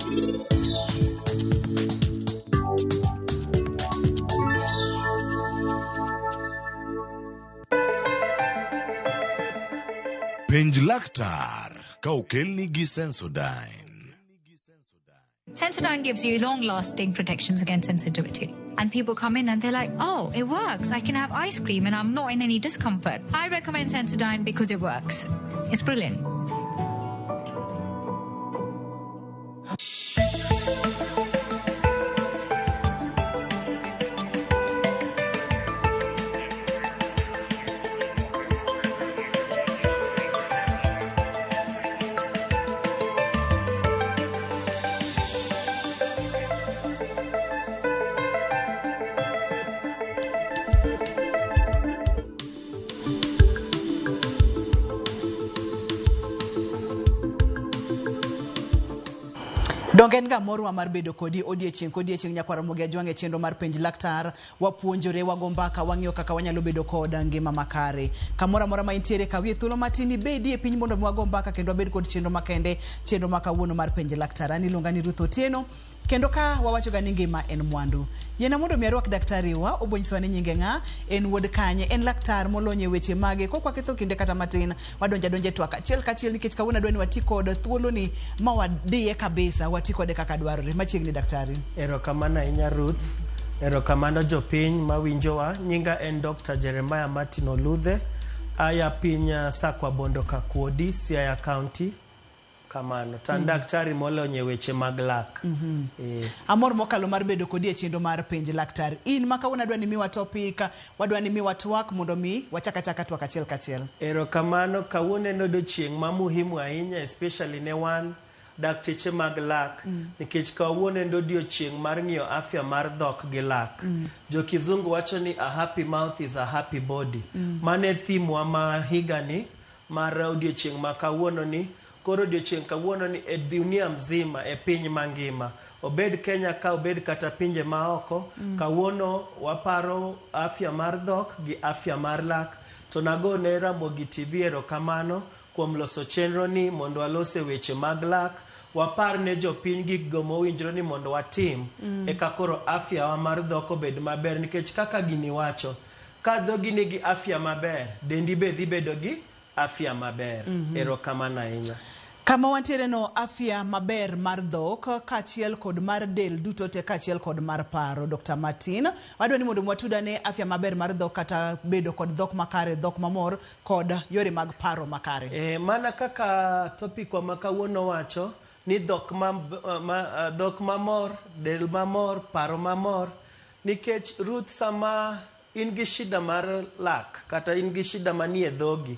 Penj laktar ka okelni gi Sensodyne. Sensodyne gives you long lasting protections against sensitivity. And people come in and they're like, oh, it works. I can have ice cream and I'm not in any discomfort. I recommend Sensodyne because it works. It's brilliant. Donge en ga morwa mar bedo kodi odiechieng' kodiechieng' nyakwar Ramogi Ajwang' e chenro mar penj laktar. Wapuonjore, wago mbaka, wang'iyo kaka wanyalo bedo kod ngima makare. Kamoro amora ma intiere, kawie thuolo matin ibedie piny mondo mi wago mbaka kendo wabed kod chenro makende, chenro ma kawuono mar penj laktar. An iluonga ni Ruth Otieno. Kendo ka wawachoga ni ngima en mwandu. Yiena mondo mi arwak daktari wa, obo nyisowa ni nyinge ng'a, en wuod kanye, en laktar molony e weche mage. Kok waketho kinde kata matin, wadonjo adonja e twak achiel kachiel nikech kawuono adwa ni wati kod thuoloni ma wadiye kabisa, wati kode kaka dwarore. Machiegni daktari. Erokamano ahinya Ruth. Erokamano jopiny mawinjowa. Nyinga en Dr. Jeremiah Martin Oludhe. Aya piny Sakwa Bondo Kakuodi, Siaya County. Kamano. To an daktari molony e weche mag lak. Eh. Amor mokalo mar bedo kodi e chenro mar penj laktar. In ma kawuono adwa ni miwa topic, wadwa ni miwa twak mondo mi wachak achaka twak achiel kachiel. Erokamano. Kawuono en odiochieng' ma muhimu ahinya especially ne wan dakteche mag lak nikech kawuono en odiochieng' mar ng'iyo afya mar dhok gi lak. Jo kizungu wacho ni a happy mouth is a happy body. Mano e theme wa ma higani mar odiochieng' ma kawuono ni. Koro odiochieng' kawuono ni e dunia mzima e piny mangima. Obed Kenya ka obed kata pinje maoko, kawuono waparo afya mar dhok gi afya mar lak. To nagone Ramogi TV erokamano kuom loso chenro ni mondo walos e weche mag lak, wapar ne jopiny gikgo mowinjore ni mondo watim eka koro afya wa mar dhok obed maber nikech kaka gini wacho, ka dhogi nigi afya maber, dendi be dhi bedo gi afya maber. Erokamano ahinya. Kama wantiere no afya maber mar dhok kaachiel kod mar del duto te kaachiel kod mar paro. Dr. Martin, wadwa ni mondo watudane afya maber mar dhok kata bedo kod dhok makare, dhok mamor kod yore mag paro makare. E, mana kaka topic wa ma kawuono wacho ni dhok ma, ma, dhok mamor, del mamor, paro mamor nikech Ruth sama in gi shida mar lak kata in gi shida manie dhogi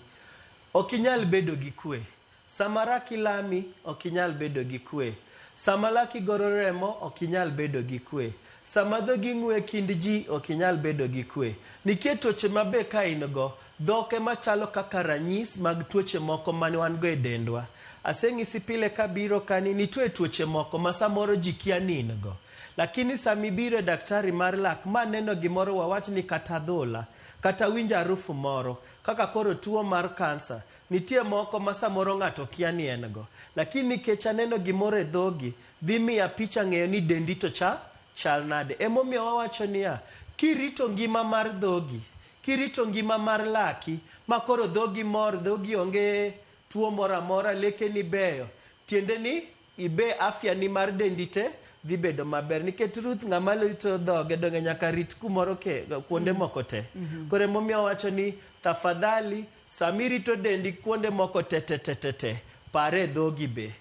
ok inyal bedo gi kwe. Sama raki lami ok inyal bedo gi kwe. Sama laki goro remo ok inyal bedo gi kwe. Sama dhogi ng'we kind ji ok inyal bedo gi kwe. Nitie tuoche ma be ka in go, dhok ema chalo kaka ranyis mag tuoche moko mane wan go e dendwa. Aseng'isi pile kabiro kani nitie tuoche moko ma samoro ji kia ni in go. Lakini sama ibiro e daktari mar lak ma neno gimoro wawach ni kata adhola, kata winjo harufu moro, kaka koro tuo mar kansa, nitie moko ma samoro ng'ato kia ni en go. Lakini nikech aneno gimoro e dhogi, dhi miya picha ng'eyo ni dendi to cha chal nade. Emomiyo wawacho niya, kirito ngima mar dhogi, kirito ngima mar laki, ma koro dhogi mor, dhogi onge tuo moro amora, lekeni beyo, tiende ni ibe afya ni mar dendi te dhi bedo maber nikech Ruth ng'ama rito dhoge donge nyaka rit kumoro ke kuonde moko te. Koro emomiyo awacho ni tafadhali sama irito dendi kuonde moko te te te te te pare dhogi be.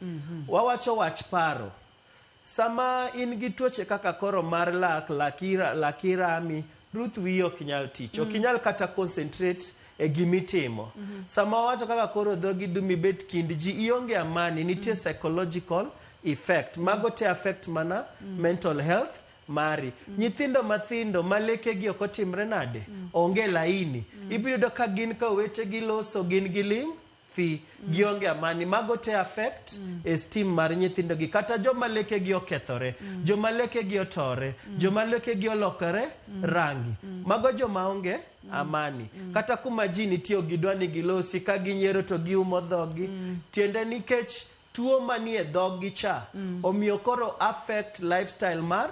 Wawacho wach paro. Sama in gi tuoche kaka koro mar lak, laki rami, Ruth wiyi ok nyal tich. Ok inyal kata concentrate e gimitimo. Sama wawacho kaka koro dhogi dum ibet kind ji, ionge amani, nitie psychological effect. Mago te affect mana mental health mari. Nyithindo mathindo ma lekegi ok otimre nade, onge laini. Ibiro yudo ka gin ka owetegi loso, gin giling' thi, gionge amani. Mago te affect esteem mar nyithindo gi. Kata joma lekegi okethore, joma lekegi otore, joma lekegi olokore rangi. Mago joma onge amani. Kata kuma ji nitie ok gidwa ni gilosi, ka ginyiero to giumo dhogi. Tiende nikech Tuo manie dhoggi cha omiyo koro affect lifestyle mar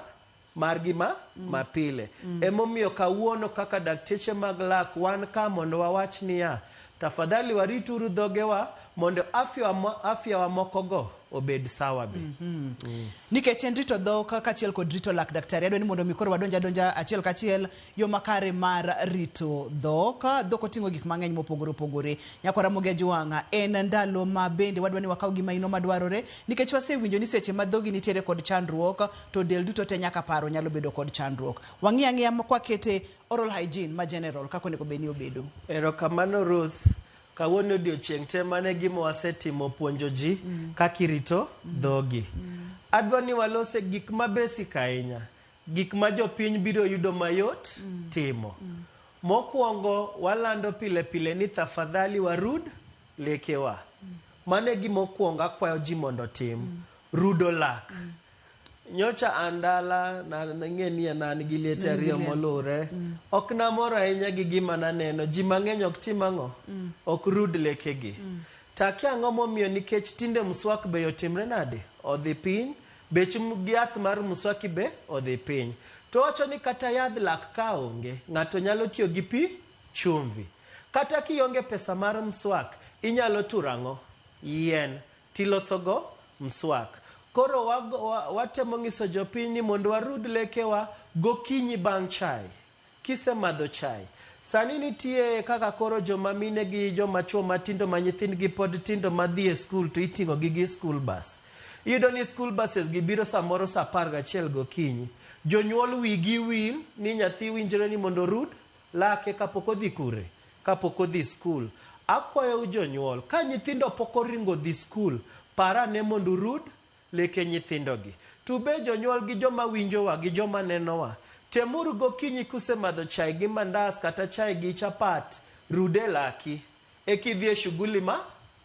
margi ma mapile. Emomiyo kawuono kaka dakteche mag lak wan ka mondo wawach niya, tafadhali warituru dhogewa mondo afya afya wa mokogo obed sawa be. Nikech en rito dhok kaachiel kod rito lak daktari, adwa ni mondo mi koro wadonj adonja achiel kachiel yo makare mar rito dhok. Dhok oting'o gik mang'eny mopogore opogore. Nyakwar Ramogi Ajwang', en ndalo ma bende wadwa ni wakaw gima ino madwarore nikech wasewinjo ni seche ma dhogi nitiere kod chandruok to del duto te nyaka paro nyalo bedo kod chandruok. Wang'i ang'iya kwakete oral hygiene ma general kaka onego bed ni obedo. Erokamano Ruth. Kawuono odiochieng' te mano e gima wasetimo puonjo ji kaka irito dhogi. Adwa ni walose gik ma basic ahinya. Gik ma jopiny biro yudo mayot timo. Mokwongo walando pile pile ni tafadhali warud lekewa. Mano e gima okwongo akwayo ji mondo otim. Rudo lak. Nyocha an dala nang'e ni an gi liete ariyo molure. Ok namor ahinya gi gima naneno. Ji mang'eny ok tim ang'o? Ok rud lekegi. To akia ang'o momiyo nikech tinde mswak be otimre nade? Odhi piny. Bech yath mar mswaki be odhi piny. To wacho ni kata yadh lak ka onge, ng'ato nyalo tiyo gi pi chumvi. Kata kionge pesa mar mswak, inyalo turo ang'o? Yien. Tilosogo mswak. Koro watemo nyiso jopiny ni mondo warud lekewa gokinyi bang' chai. Kisemadho chai. Sani nitie kaka koro joma mine gi joma chuo matindo ma nyithindgi pod tindo madhi e skul to iting'o gi gi school bus. Iyudo ni school buses gi biro samoro saa 11 gokinyi. Jonyuol wigi wil ni nyathi winjore ni mondo orud lake kapok odhi kure, kapok odhi skul. Akwayou jonyuol, ka nyithindo pok oringo dhi skul, parane mondo urud leke nyithindogi. To be jonyuol gi joma winjowa gi joma nenowa, temuru gokinyi kusemadho chai gi mandas kata chai gi chapat, rude laki. Eka idhi e shughuli ma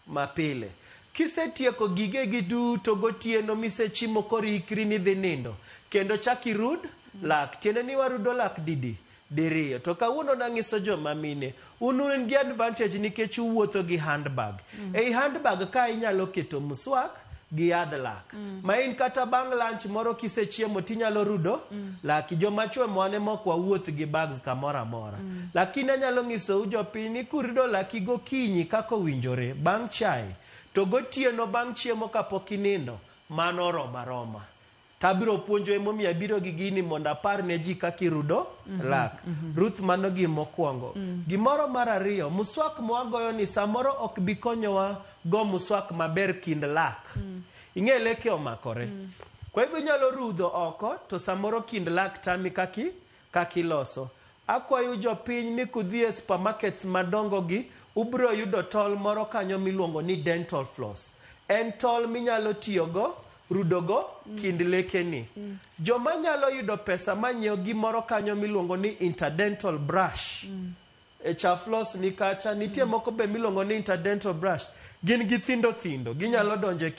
mapile. Kisetieko gigegi duto gotieno misechiemo koro ikri ni idhi nindo, kendo chak irud lak. Tiende ni warudo lak didi? Diriyo. To kawuono nang'iso joma mine, un un gi advantage nikech uwuotho gi handbag. Ei handbag ka inyalo keto mswak gi yadh lak. Ma in kata bang' lunch moro kisechiemo tinyalo rudo laki. Joma chwo wan ema ok wawuoth gi bags kamoro amora. Lakini anyalo nyisou jopiny ni kurudo laki gokinyi kaka owinjore bang' chai, to gotieno bang' chiemo kapok inindo, mano oromo aroma. Tabiro puonjo emomiyo abiro gi gini mondo apar ne ji kaka irudo lak. Ruth, mano gimokwongo. Gimoro mar ariyo, mswak mwagoyo ni samoro ok bi konyowa go mswak maber kind lak. Ing'e leke omakore. Kwa hivyo inyalo rudho oko to samoro kind lak tami kaki iloso. Akwayo jopiny ni kudhi e supermarkets madongo gi, ubiro yudo tol moro kanyo miluongo ni dental floss. En tol minyalo tiyogo rudogo kind lekeni. Joma nyalo yudo pesa manyiewo gimoro kanyo miluongo ni interdental brush. E cha floss ni kacha, nitie moko be miluongo ni interdental brush. Gin gi thindo thindo, ginyalo donjo e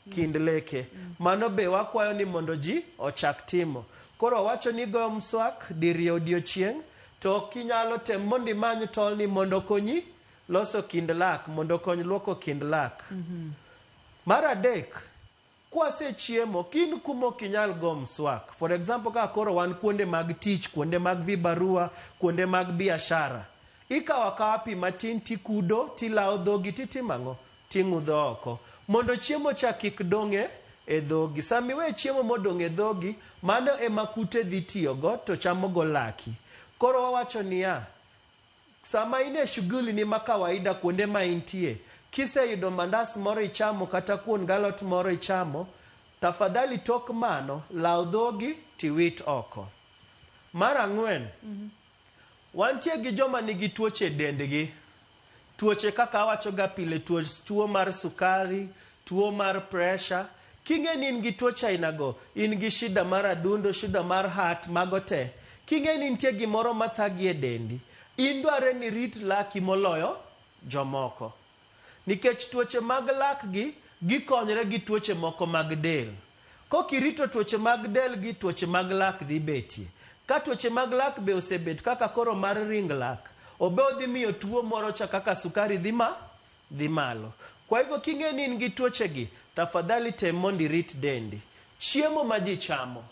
kind leke. Mano be wakwayo ni mondo ji ochak timo. Koro wacho ni goyo mswak diriyo odiochieng', to kinyalo tem mondo imany tolni mondo okonyi loso kind lak, mondo okony luoko kind lak. Mar adek, kwasechiemo, kin kuma ok inyal go mswak. For example, ka koro wan kuonde mag tich, kuonde mag vibarua, kuonde mag biashara. Ikawo akawa pi matin tikudo, tilawo dhogi, titimo ang'o? Ting'udho oko. Mondo chiemo cha kik dong' e dhogi. Sama iwe chiemo modong' e dhogi, mano ema kute dhi tiyogo to chamogo laki. Koro wawacho niya, sama in e shughuli ni ma kawaida kuonde ma intie, kiseyudo mandas moro ichamo kata kuon galot moro ichamo, tafadhali tok mano, law dhogi tiwit oko. Mar ang'wen, wantie gi joma nigi tuoche e dendgi. Tuoche kaka awacho ga pile, tuo mar sukari, tuo mar pressure. King'e ni in gi tuoche aina go, in gi shida mar adundo, shida mar heart, mago te. King'e ni nitie gimoro mathagi e dendi, in dware ni irit laki moloyo jomoko. Nikech tuoche mag lak gi, gikonyre gi tuoche moko mag del. Kokirito tuoche mag del gi, tuoche mag lak dhi betie. Ka tuoche mag lak be osebet kaka koro mar ring lak, obe odhi miyo tuo moro cha kaka sukari dhi malo. Kwa hivyo king'e ni in gi tuoche gi, Tafadhali tem mondo irit dendi. Chiemo ma ji chamo.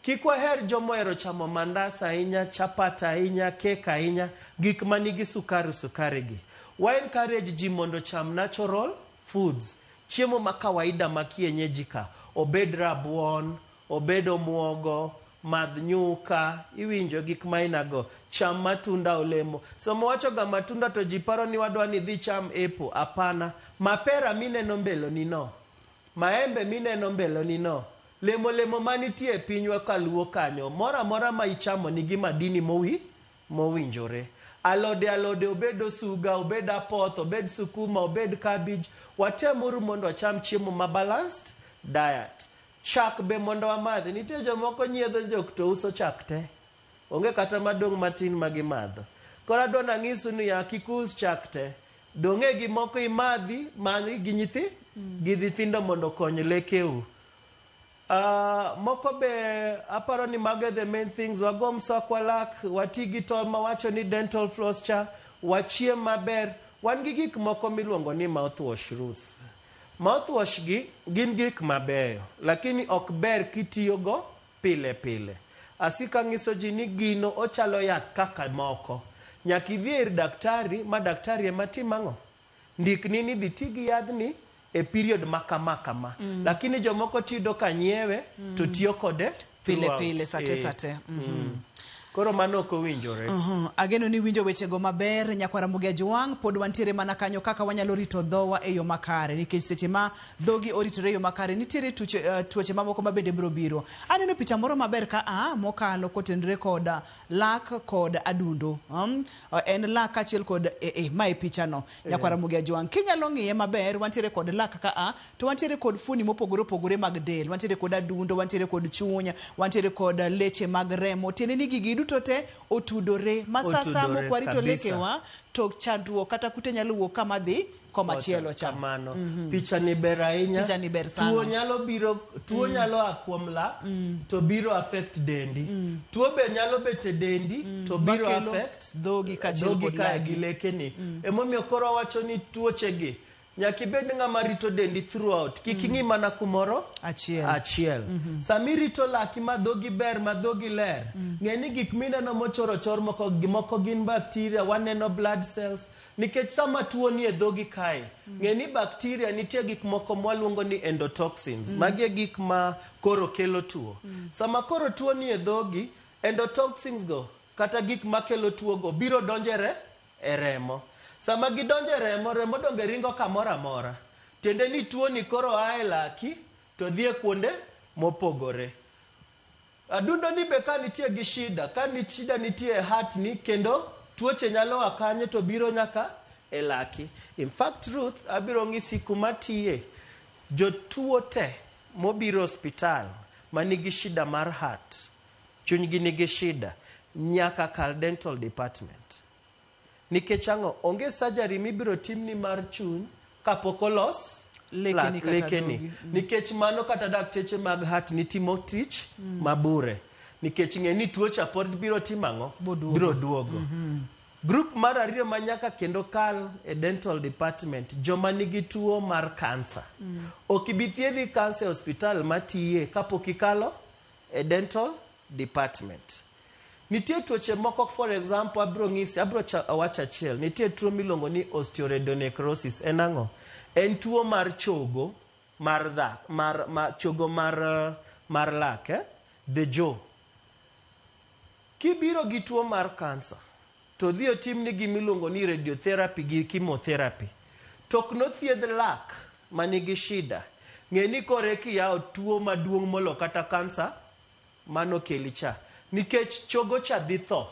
Kik waher joma ohero chamo mandas ahinya, chapat ahinya, cake ahinya, gik manigi sukari sukari gi. Wa encourage ji mondo ocham natural foods. Chiemo ma kawaida ma kienyeji ka. Obed rabuon, obed omuogo, madh nyuka, iwinjo gik ma aina go. Cham matunda olemo. Sama wacho ga matunda to ji paro ni wadwa ni idhi cham apple. Hapana. Mapera mineno mbele ni no. Maembe mineno mbele ni no. Lemo lemo manitie e pinywa kaluo kanyo. Moro amora ma ichamo nigi madini mowinjore. Alode alode obed osuga, obed apoth, obed sukuma, obed cabbage. Watemuru mondo wacham chiemo ma balanced diet. Chak be mondo wamadhi. Nitie jomoko nyiedho jok to uso chak te. Onge kata madong' matin ma gimadho. Koro adwa nang'isu niya, kik us chak te. Dong'e gimoko imadhi mani gi nyithi gi nyithindo mondo okony lekeu. Moko be aparo ni mago the main things. Wago mswak lak, wati gi tol mawacho ni dental floss cha, wachiem maber. Wan gi gik moko miluongo ni mouthwash Ruth. Mouthwash gi gin gik mabeyo, lakini ok ber kitiyogo pile pile. Asika ng'iso ji ni gino ochalo yath kaka moko. Nyaka idhi ir daktari ma daktari ema tim ang'o? Ndikni ni dhi ti gi yadhni e period ma kama kama. Lakini jomoko tiyudo ka nyiewe to tiyo kode Pile throughout. pile, sate sate. Koro mano ok owinjore. Ageno ni winjo wechego maber nyakwara Ramogi Ajwang' pod wantiere mana kanyo kaka wanyalo rito dhowa e yo makare nikech seche ma dhogi oritore e yo makare nitiere tuoche mamoko ma bende biro biro. Aneno picha moro maber ka a mokalo kotenore kod lak kod adundo. En lak kaachiel kod mae pichano nyakwara Ramogi Ajwang'. Kinyalo ng'iye maber wantiere kod lak ka a to wantiere kod fuoni mopogore opogore mag del. Wantiere kod adundo, wantiere kod chuny, wantiere kod leche mag remo. Tiende ni gigi duto te otudore ma sa sa Otudore mok warito kabisa. lekewa to chandruok kata kute nyalo wuok kama dhi komachielo cha. Kamano. Picha ni ber ahinya. Picha ni ber sana. Tuo nyalo biro, tuo nyalo a kuom lak to biro affect dendi. Tuo be nyalo bet e dendi to biro Makelo affect dhogi kaachiel dhogi kod ka laki. gi lekeni. Emomiyo koro wawacho ni tuoche gi nyaka ibed ng'ama rito dendi throughout. Kik ing'i mana kumoro Achiel. achiel. Sama irito laki ma dhogi ber ma dhogi ler, ng'e ni gik mineno mochor ochor moko moko gin bacteria, waneno blood cells. Nikech sama tuo ni e dhogi kae, ng'e ni bacteria nitie gik moko mwaluongo ni endotoxins. Magi e gik ma koro kelo tuo. Sama koro tuo ni e dhogi, endotoxins go kata gik makelo tuo go biro donjere e remo. Sama gidonjo e remo, remo donge ringo kamoro amora. Tiende ni tuo ni koro a e laki to dhi e kuonde mopogore. Adundo ni be ka nitie gi shida, ka ni shida nitie e heart ni kendo tuoche nyalo a kanyo to biro nyaka e laki. In fact, Ruth, abiro ng'isi kuma tiye. Jotuo te mobiro osiptal manigi shida mar heart, chunygi nigi shida, nyaka kal dental department. Nikech ang'o? Onge surgery mibiro timni mar chuny kapok olos Lekeni kata lekeni. dhogi. Nikech mano kata dakteche mag heart nitimo tich mabure. Nikech ng'e ni tuo cha pod biro timo ang'o? Boduogo. Biro duogo. Group mar ariyo ma nyaka kendo kal e dental department, joma nigi tuo mar kansa. Ok ibi thiedhi kansa e osiptal matiye kapok ikalo e dental department. Nitie tuoche moko for example abiro ng'isi abiro wacho achiel. Nitie tuo miluongo ni osteoradionecrosis. En ang'o? En tuo mar chogo mar dhak mar, ma, chogo mar, mar lak eh? The jaw. Kibiro gi tuo mar kansa to dhi otimni gimiluongo ni radiotherapy gi chemotherapy. To ok nothiedh lak manigi shida. Ng'e ni koro eka iyawo tuo maduong' molo kata kansa manokeli cha. Nikech chogo cha dhi tho.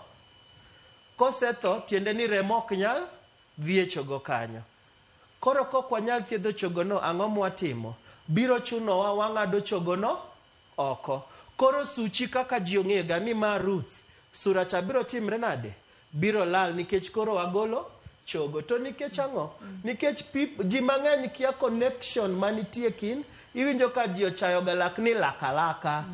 Kosetho, tiende ni remo ok nyal dhi e chogo kanyo. Koro kok wanyal thiedho chogono, ang'o mwatimo? Biro chunowa wang'ado chogono oko. Koro suchi kaka ji ong'eyo ni ma Ruth, sura cha biro timre nade? Biro lal nikech koro wagolo chogo. To nikech ang'o? Nikech ji mang'eny kia connection manitie kind, iwinjo ka ji ochayo ga lak ni laka laka.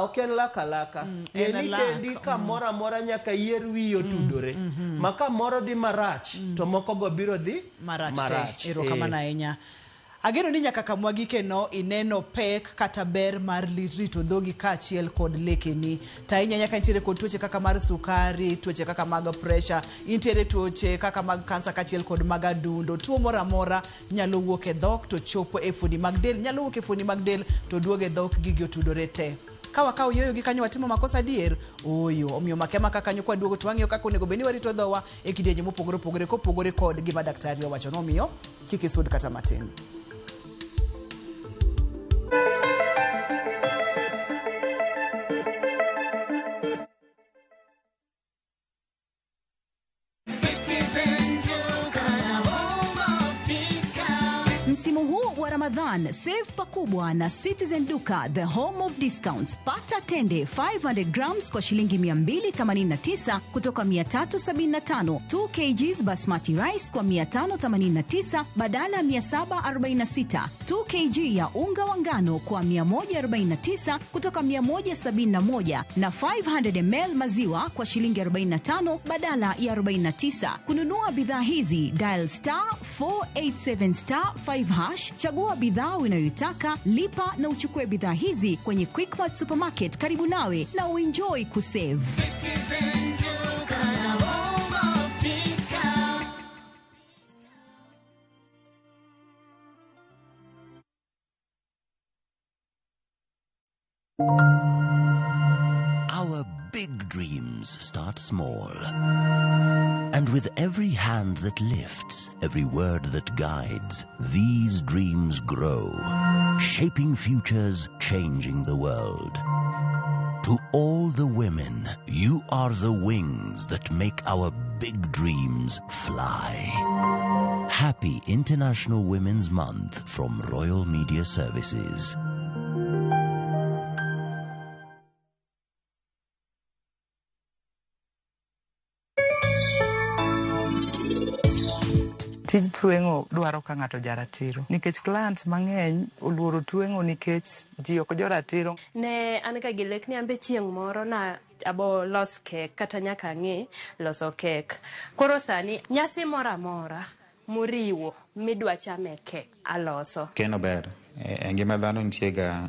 Ok en laka laka. En Ng'e ni lak. dendi kamoro amora nyaka yier wiyi otudore. Ma kamoro dhi marach, to moko go biro dhi Marach te. Erokamano ahinya. Ageno ni nyaka kamwa gikeno ineno pek kata ber mar rito dhogi kaachiel kod lekeni. To ahinya ahinya ka intiere kod tuoche kaka mar sukari, tuoche kaka mag pressure, intiere tuoche kaka mag kansa kaachiel kod mag adundo. Tuo moro amora nyalo wuok e dhok to chopo e fuoni mag del, nyalo wuok e fuoni mag del to duogo e dhok, gigi otudore te. Ka wakawo yoyo gi kanyo watimo makosa adier? Ooyo. Omiyo make amaka kanyo kwaduogo to wang'iyo kaka onego bed ni warito dhowa e kidienje mopogore opogore kopogore kod gima daktari owacho. Omiyo kik isud kata matin. Msimu huu wa Ramadhan, save pakubwa na Citizen Duka, the home of discounts. Pata tende 500 grams kwa shilingi 289 kutoka 375, 2 kgs basmati rice kwa 589 badala ya 746, 2 kg ya unga wa ngano kwa 149 kutoka 171 na 500 ml maziwa kwa shilingi 45 badala ya 49. Kununua bidhaa hizi dial star 487 star 5 hash, chagua bidhaa unayoitaka, lipa na uchukue bidhaa hizi kwenye Quickmart supermarket karibu nawe na uenjoy kusave. Citizen Duka, the home of discount. Our big dreams start small. And with every hand that lifts, every word that guides, these dreams grow, shaping futures, changing the world. To all the women, you are the wings that make our big dreams fly. Happy International Women's Month from Royal Media Services. Tij tweng'o dwaro ka ng'ato jaratiro nikech clients mang'eny oluoro tweng'o nikech ji ok joratiro. Ne an ga gi lek ni an be chieng' moro na abo los kek kata nyaka ang'e loso kek. Koro sani nyasi moro amora moriwo midwa chame kek aloso. Keno ber. E ngima dhano nitie ga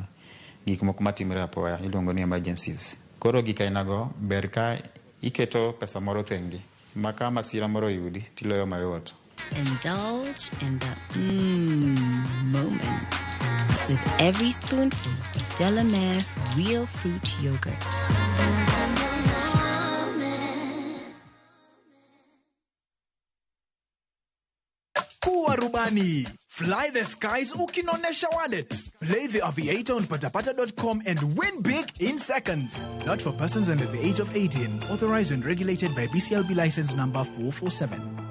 gik moko matimore apoya iluongo ni emergencies. Koro gik ainago ber ka iketo pesa moro thenge ma ka masira moro oyudi tiloyo mayot. Indulge in the moment with every spoonful of Delamere Real Fruit Yogurt. Kuwa rubani. Fly the skies ukinonesha wallet. Play the Aviator on patapata.com and win big in seconds. Not for persons under the age of 18. Authorized and regulated by BCLB license number 447.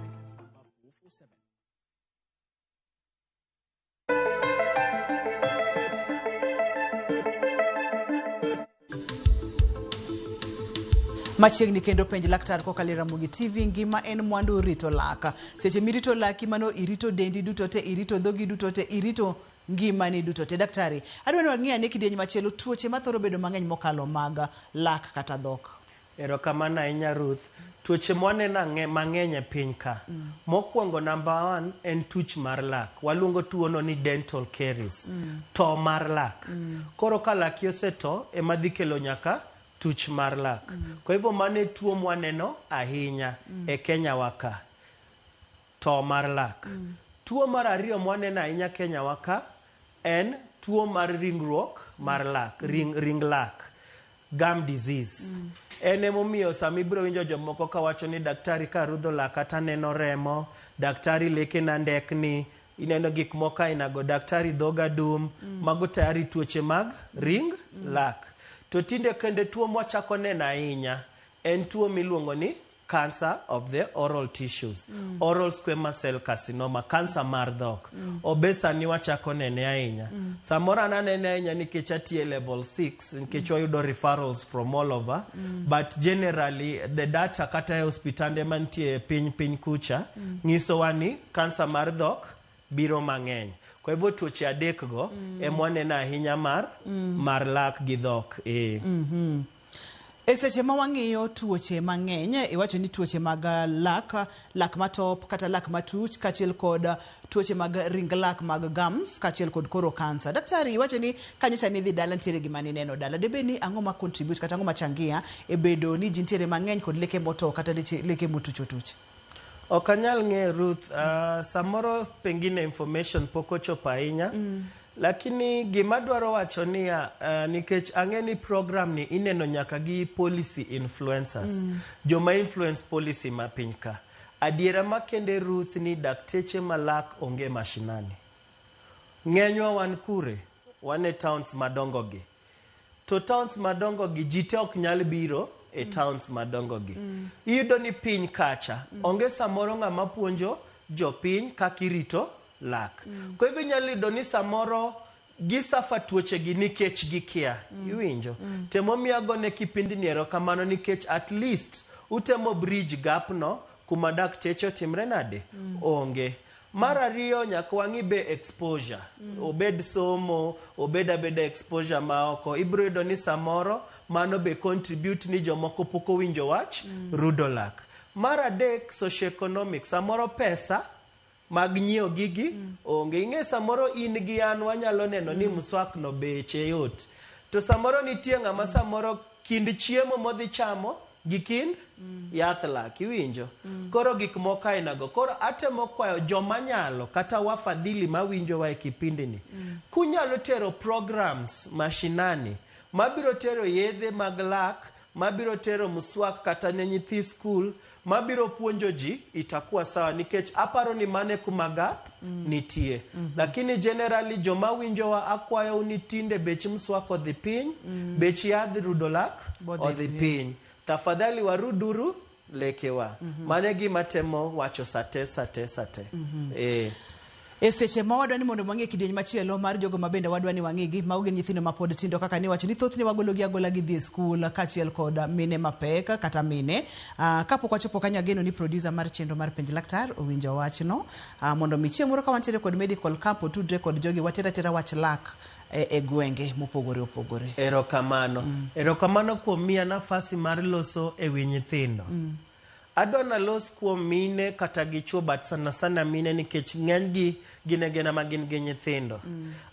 Machiegni kendo penj laktar kokalo e Ramogi TV, ngima en mwandu rito lak. Seche mirito laki mano irito dendi duto te, irito dhogi duto te, irito ngimani duto te. Daktari, adwa ni wang'i ane kidieny machielo tuoche mathoro bedo mang'eny mokalo mag lak kata dhok. Erokamano ahinya Ruth. Tuoche mwaneno mang'eny e piny ka. Mokwongo number 1 en tuch mar lak. Waluongo tuono ni dental caries. To mar lak. Koro ka laki oseto ema dhi kelo nyaka tuch mar lak. Kwa hivyo mano e tuo mwaneno ahinya e Kenya wa ka. To mar lak. Tuo mar ariyo mwaneno ahinya Kenya wa ka en tuo mar ringruok mar lak, ring lak. Gum disease. En emomiyo sama ibiro winjo jomoko kawacho ni daktari karudho lak kata neno remo, daktari lekena ndekni, ineno gik moko ainago, daktari dhoga dum, mago tayari tuoche mag ring lak. To tinde kende tuo mwachako neno ahinya en tuo miluongo ni cancer of the oral tissues, oral squamous cell carcinoma, cancer mar dhok. Obe sani wachako nene ahinya. Samoro an anene ahinya nikech atiyo level 6, nikech wayudo referrals from all over. But generally the data kata e hospitande mantie piny piny kucha nyisowa ni cancer mar dhok biro mang'eny. Kwa hivyo tuoche adek go ema waneno ahinya mar lak gi dhok. E seche ma wang'iyo tuoche mang'eny, iwacho ni tuoche mag lak, lak matop kata lak matuch kaachiel kod tuoche mag ring lak mag gums kaachiel kod koro kansa. Daktari, iwacho ni kanyocha nidhi dala nitiere gima nineno dala. Debed ni ang'o ma contribute kata ang'o ma changia e bedo ni ji nitiere mang'eny kod leke motow kata leke motuch otuch? Ok anyal ng'eyo Ruth, samoro pengine information pok ochopo ahinya. Lakini gima dwaro wacho niya, nikech ang'e ni program ni ineno nyaka gi policy influencers. Joma influence policy ma piny ka. Adiera makende Ruth ni dakteche malak onge mashinani. Ng'enywa wan kure? Wan e towns madongo gi. To towns madongo gi ji te ok nyal biro e towns madongo gi. Iyudo ni piny kacha onge samoro ng'ama puonjo jopiny kaka irito lak. Kwa hivyo inyalo yudo ni samoro gisafa tuoche gi nikech gikia. Iwinjo? Temomiyo agone kipindi ni erokamano nikech at least utemo bridge gap no kuma dakteche otimre nade? Onge. Mar ariyo nyaka wang'i be exposure. Obed somo, obed abeda exposure ma oko. Ibiro yudo ni samoro mano be contribute ni jomoko pok owinjo wach rudo lak. Mar adek, socioeconomic. Samoro pesa mag nyiewo gigi onge. Ing'e samoro in gi an wanyalo neno ni mswak no beche yot. To samoro nitie ng'ama samoro kind chiemo modhi chamo gi kind yath lak, iwinjo? Koro gik moko aina go. Koro atemo kwayo joma nyalo kata wafadhili mawinjowa e kipindi ni. Kunyalo tero programs mashinani mabiro tero yedhe mag lak, mabiro tero mswak kata ne nyithi skul, mabiro puonjo ji, itakuwa sawa nikech aparo ni mane kuma gap nitie. Lakini generally joma winjowa akwayou ni tinde bech mswak odhi piny, bech yadh rudo lak Bodhi odhi piny. piny. Tafadhali waruduru lekewa. Mano e gima temo wacho sate sate sate. E seche ma wadwa ni mondo wang'e kidieny machielo mar jogo ma bende wadwa ni wang'igi, mago gin nyithindo ma pod tindo kaka niwacho ni thothne wagologi agola gidhi e skul kaachiel kod mine mapek kata mine. Kapok wachopo kanyo ageno ni producer mar chenro mar Penj Laktar owinjo wachno mondo mi chieng' moro ka wantiere kod medical camp otudre kod jogi water atera wach lak e gwenge mopogore opogore. Erokamano. Erokamano kuom miya nafasi mar loso e wi nyithindo. Adwa nalos kuom mine kata gi chuo but sana sana mine nikech ng'eny gi gin e gena ma gin gi nyithindo.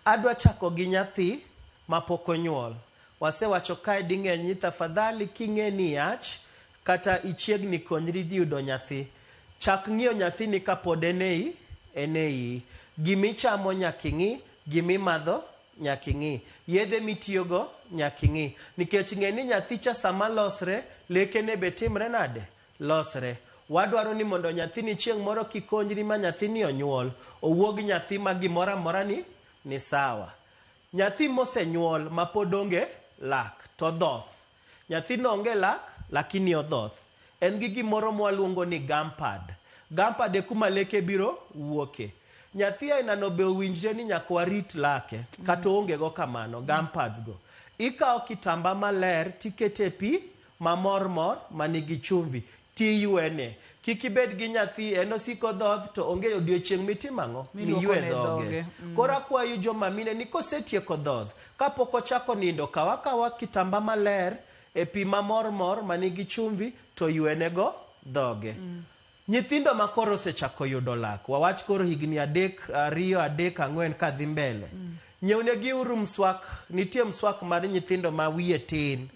Adwa chako gi nyathi mapok onyuol. Wasewacho kae ding'eny ni tafadhali king'e ni iyach kata ichiegni konyri dhi yudo nyathi. Chak ng'iyo nyathini kapod en ei en ei. Gimichamo nyaka ing'i, gimimadho nyaka ing'i. Yedhe mitiyogo nyaka ing'i. Nikech ng'e ni nyathi cha sama losre, lekene be timre nade? Losre. Wadwaro ni mondo nyathini chieng' moro kikonyri ma nyathini onyuol, owuog nyathi ma gimoro amora ni sawa. Nyathi mosenyuol ma pod onge lak to dhoth. Nyathino onge lak lakini odhoth. En gi gimoro mwaluongo ni gum pad. Gum pad e kuma leke biro wuoke. Nyathi ainano be owinjre ni nyaka warit lake kata oonge go kamano, gum pads go. Ikawo kitamba maler tikete pi mamor mor manigi chumvi tiywene. Kik ibed gi nyathi en osiko dhoth to onge odiochieng' mitimo ang'o? Miluokone Miywe dhoge. dhoge. Koro akwayo joma mine ni kosetieko dhoth, kapok ochako nindo, kaw akawa kitamba maler e pi mamor mor manigi chumvi to ywenego dhoge. Nyithindo ma koro osechako yudo lak, wawach koro higni 3, 2, 3, 4 kadhi mbele. Nyiewnegi uru mswak, nitie mswak mar nyithindo ma wiye tin.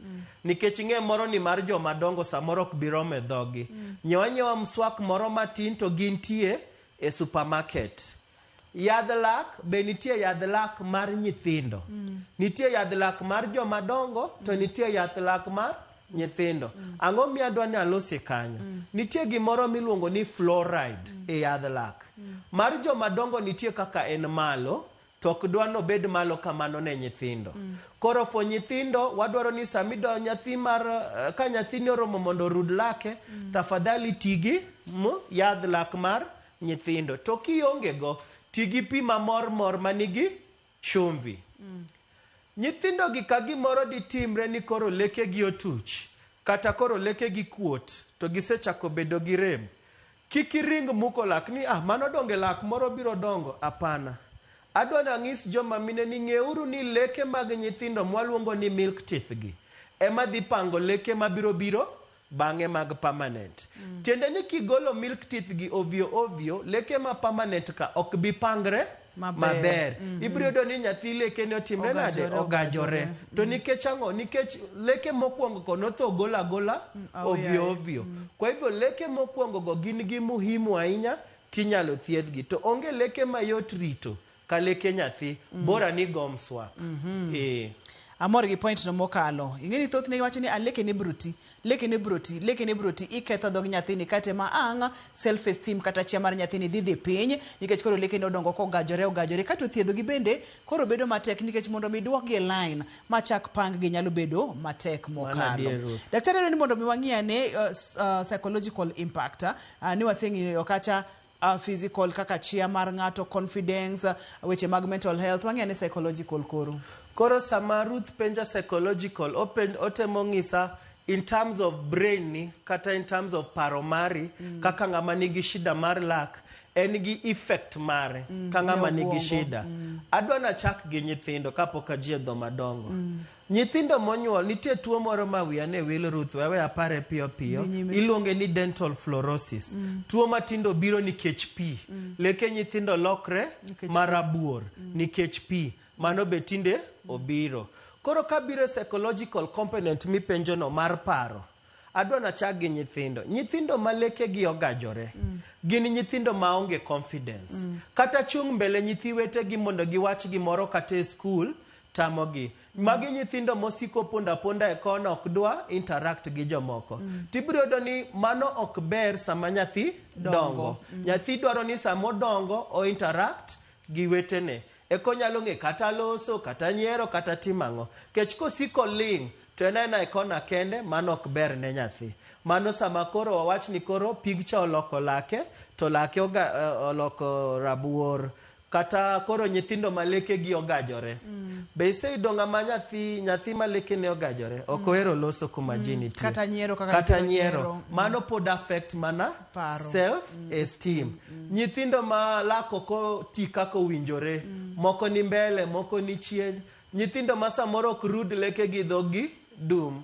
Nikech ing'e moro ni mar joma dongo samoro ok bi romo e dhogi. Nyiew anyiewa mswak moro matin to gintie e supermarket. Yadh lak be nitie yadh lak mar nyithindo. Nitie yadh lak mar joma dongo to nitie yadh lak mar nyithindo. Ang'o miyo adwa ni alosie kanyo? Nitie gimoro miluongo ni fluoride e yadh lak. Mar joma dongo nitie kaka en malo, to ok dwa nobed malo kamano ne nyithindo. Koro for nyithindo, wadwaro ni sami do nyathi mar ka nyathini oromo mondo orud lake, tafadhali tigi yadh lak mar nyithindo. To kionge go, tigi pi mamor mor manigi chumvi. Nyithindo gi ka gimoro ditimre ni koro lekegi otuch, kata koro lekegi kuot, to gisechako bedo gi rem. Kik iring muko lak ni mano donge lak moro biro dongo, apana. Adwa nang'is joma mine ni ng'euru ni leke mag nyithindo mwaluongo ni milk teeth gi. ema dhi pango leke mabiro biro bang'e mag permanent. Tiende ni kigolo milk teeth gi ovyo ovyo, leke ma permanent ka ok bi pangre Maber. maber. Ibiro yudo ni nyathi leke ne otimre nade? Ogajore, Ogajore. ogajore. To nikech ang'o? Nikech leke mokwongo ko notho golo agola aoyaye. ovyo ovyo. Kwa hivyo leke mokwongo go gin gi muhimu ahinya tinyalo thiedhgi. To onge leke mayot rito ka leke nyathi, bora ni go mswak. Eh. Amor gi point no mokalo. Ing'e ni thothne iwacho ni a leke ne biro ti, leke ne biro ti, leke ne biro ti, iketho dhog nyathini kate ma ang' self esteem kata chia mar nyathini dhi dhi piny nikech koro leke ne odongo kogajore ogajore kato thiedho gi bende koro bedo matek nikech mondo mi duokgi e line machak pang gi nyalo bedo matek mokalo. adier, Ruth. Daktari dwaro ni mondo mi wang'i ane psychological impact ni waseng'iyo kacha physical kaka chia mar ng'ato, confidence, weche mag mental health, wang'i ane psychological koro. Koro sama Ruth penja psychological, open, otemo ng'isa in terms of brain ni kata in terms of paro mari kaka ng'ama nigi shida mar lak en gi effect mare ka ng'ama ne nigi obwongo. shida. Adwa nachak gi nyithindo kapok ajie dho madongo. Nyithindo monyuol nitie tuo moro ma wiya ne wil Ruth wewe apare piyo piyo Dhi nyime. iluonge ni dental fluorosis. Tuo matindo biro nikech pi. Leke nyithindo lokre Nikech marabuor nikech pi. Mano be tinde obiro. Koro kabiro e psychological component mipenjono mar paro, adwa nachak gi nyithindo. Nyithindo ma lekegi ogajore gin nyithindo maonge confidence. Kata chung' mbele nyithi wetegi mondo giwach gimoro kata e skul tamogi. Magi nyithindo mosiko pondo aponda e kona ok dwa interact gi jomoko. Tibiro yudo ni mano ok ber sama nyathi Dongo. dongo. Nyathi dwaro ni sama odongo o interact gi wetene. Eka onyalo ng'e kata loso, kata nyiero, kata timo ang'o. Kech kosiko ling' to en aena e kona kende, mano ok ber ne nyathi. Mano sama koro wawach ni koro picture oloko lake, to lake oloko rabuor. Kata koro nyithindo ma lekegi ogajore. Be iseyudo ng'ama nyathi ma lekene ogajore? Ok ohero loso kuma ji nitie. Kata nyiero kaka Kata nyithindo nyiero. nyiero. Mano pod affect mana Paro. self esteem. Nyithindo ma lak ok oti kaka owinjore. Moko ni mbele, moko ni chien. Nyithindo ma samoro ok rud lekegi dhogi dum.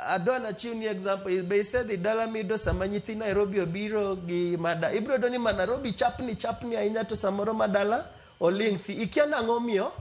Adwa nachiw ni example. Be isedhi dala miyudo sama nyithi Nairobi obiro gi mada. Ibiro yudo ni ma Nairobi chapni chapni ahinya to samoro ma dala oling' thi. Ikia nang'o miyo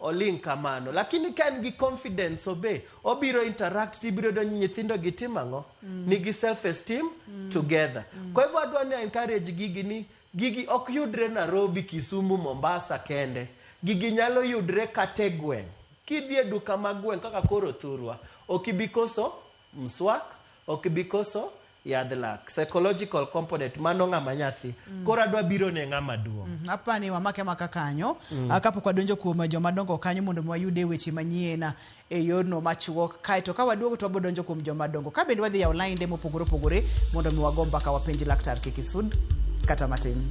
oling' kamano. Lakini ka en gi confidence obe, obiro interact tibiro yudo ni nyithindo gi timo ang'o? Nigi self esteem together. Kwa hivyo adwa ni encourage gigi ni gigi ok yudre Nairobi, Kisumu, Mombasa kende. Gigi nyalo yudre kata e gweng'. Kidhi e duka mag gweng' kaka koro thurwa, ok ibi koso mswak, ok ibi koso yadh lak. Psychological component, mano ng'ama nyathi. Koro adwa biro ne ng'ama duong'. Apani wamake amaka kanyo kapok wadonjo kuom joma dongo kanyo mondo mi wayude weche manyien e yorno machuok kaeto ka waduogo to wabiro donjo kuom joma dongo ka bende wadhi yawo lainde mopogore opogore mondo mi wago mbaka wapenj laktar kik isud kata matin.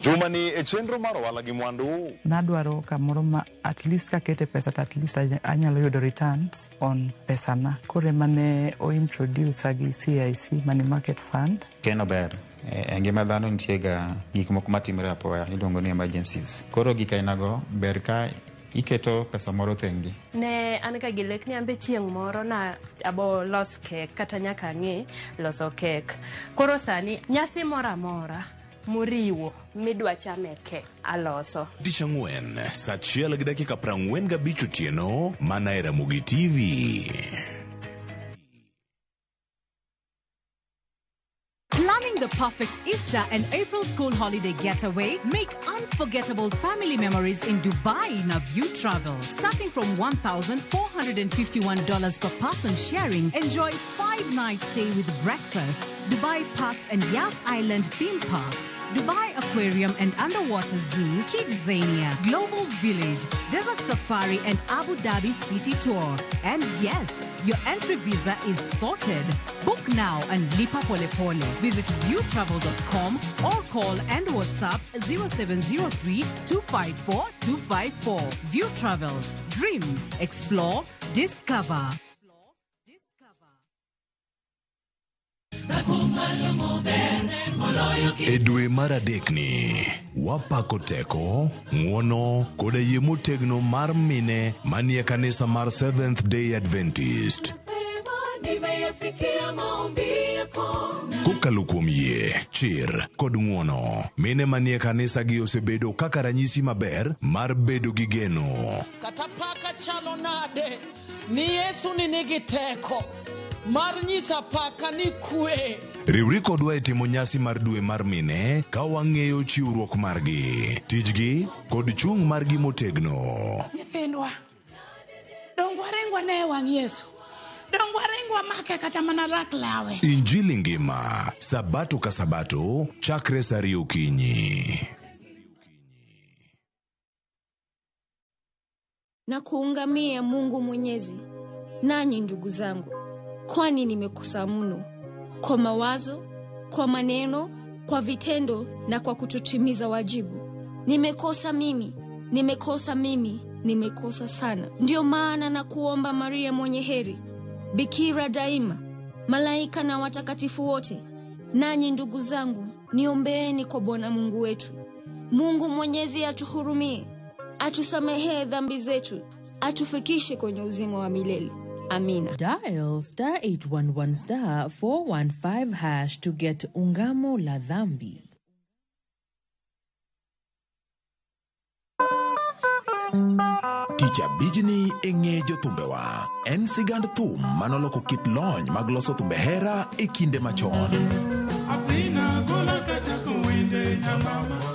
Jumani e chenro mar ohala gi mwandu. Nadwaro kamoro ma at least kakete pesa to at least anyalo yudo returns on pesana. Koro ema ne o introduce gi CIC Money Market Fund. Keno ber. E ngima dhano nitie ga gik moko matimore apoya iluongo ni emergencies. Koro gik ainago ber ka iketo pesa moro thengi. Ne an ga gi lek ni ambe chieng' moro na abo los kek kata nyaka ang'e loso kek. Koro sani nyasi moro amora moriwo midwa chame kek aloso. Tich ang'wen saa 1:45 otieno mana e Ramogi TV. Planning the perfect Easter and April school holiday getaway? Make unforgettable family memories in Dubai Naview Travel. Starting from $1,451 per person sharing, enjoy 5-night stay with breakfast, Dubai Parks and Yas Island theme parks, Dubai Aquarium and Underwater Zoo, Kidzania, Global Village, Desert Safari and Abu Dhabi City Tour. And yes, your entry visa is sorted. Book now and lipa pole pole. Visit viewtravel.com or call and WhatsApp 0703 254 254. View Travel. Dream, explore, discover. E dwe mar adekni, wapako teko, ng'uono koda yie motegno mar mine manie kanisa mar Seventh Day Adventist. Nimeyasikia maombi yako. Kokalo kuom yie, chir kod ng'uono, mine manie kanisa gi osebedo kaka ranyisi maber mar bedo gi geno. Kata paka chalo nade ni Yesu ni nigi teko mar nyiso apaka ni kwe. Riwri kodwa e timo nyasi mar dwe mar mine ka wang'eyo chiwruok margi, tijgi kod chung' margi motegno. Nyithindwa, dong waringwa ne e wang' Yesu. Dong waringwa make kata mana rak lawe. Injili ngima, sabato ka sabato, chakre saa ariyo okinyi. Na kuungamia Mungu Mwenyezi, nanyi ndugu zangu, kwani nimekosa mno kwa mawazo, kwa maneno, kwa vitendo na kwa kutotimiza wajibu. Nimekosa mimi, nimekosa mimi, nimekosa sana. Ndiyo maana na kuomba Maria mwenye heri, bikira daima, malaika na watakatifu wote, nanyi ndugu zangu, niombeeni kwa Bwana Mungu wetu. Mungu Mwenyezi atuhurumie, atusamehee dhambi zetu, atufikishe kwenye uzima wa milele. Amina. Dial star 811 star 415 hash to get Ungamo la Dhambi. Tich abijni e ng'e jothumbewa en sigand thum manoloko kit lony mag loso thumbe hera e kinde machon.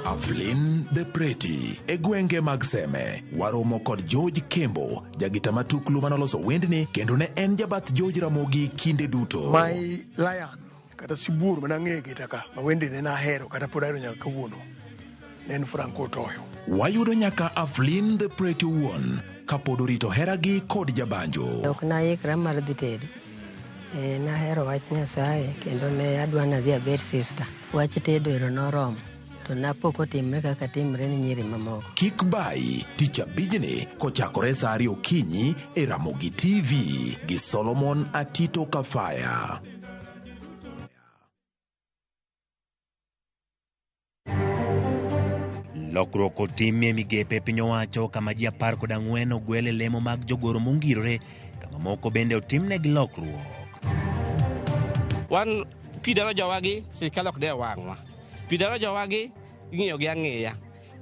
Aflin the Pretty e gwenge mag Seme waromo kod George Kembo, jagita matuklu manoloso wendni kendo ne en jabath George Ramogi kinde duto. My lion kata sibuor mana ang'eyo gita ka ma wendene nahero kata pod ahero nyaka kawuono ne en Franco Otoyo. Wayudo nyaka Aflin the Pretty wuon kapod orito heragi kod jabanjo. Ok naikra mar dhi tedo. Nahero wach Nyasaye kendo ne adwa nadhi abed sister. Wach tedo ero noromo to napok otimre kaka timre ni nyiri mamoko. Kik bayi tich abijni kochakore saa ariyo okinyi e Ramogi TV gi Solomon Atito Kafaya. Lokruok otimie migepe e piny owacho kama ji 14 ogwel e lemo mag jogoro mongirore kama moko bende otimnegi lokruok. Wan pi daro jowagi, sirikal ok dew wang'wa. Pi daro jowagi, ing'iyo gi ang'iya.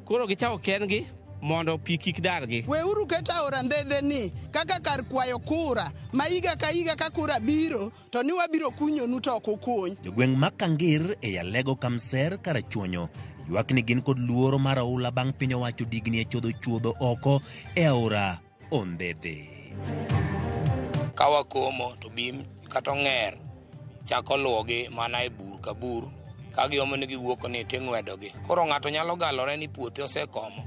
Koro gichako kendgi mondo pi kik dargi. Weuru keto aora Ndhedhe ni kaka kar kwayo kura ma higa ka higa ka kura biro to ni wabiro kunyonu to ok ukuny. Jogweng' ma Kangir e Alego Kamser Karachuonyo ywak ni gin kod luoro mar oula bang' piny owacho digni e chodho chuodho oko e aora Ondhedhe. Ka wakomo to bim kata ong'er chako luwogi mana e bur ka bur ka giomo ni giwuok ni ting'wedogi. Koro ng'ato nyalo galore ni puothe osekomo.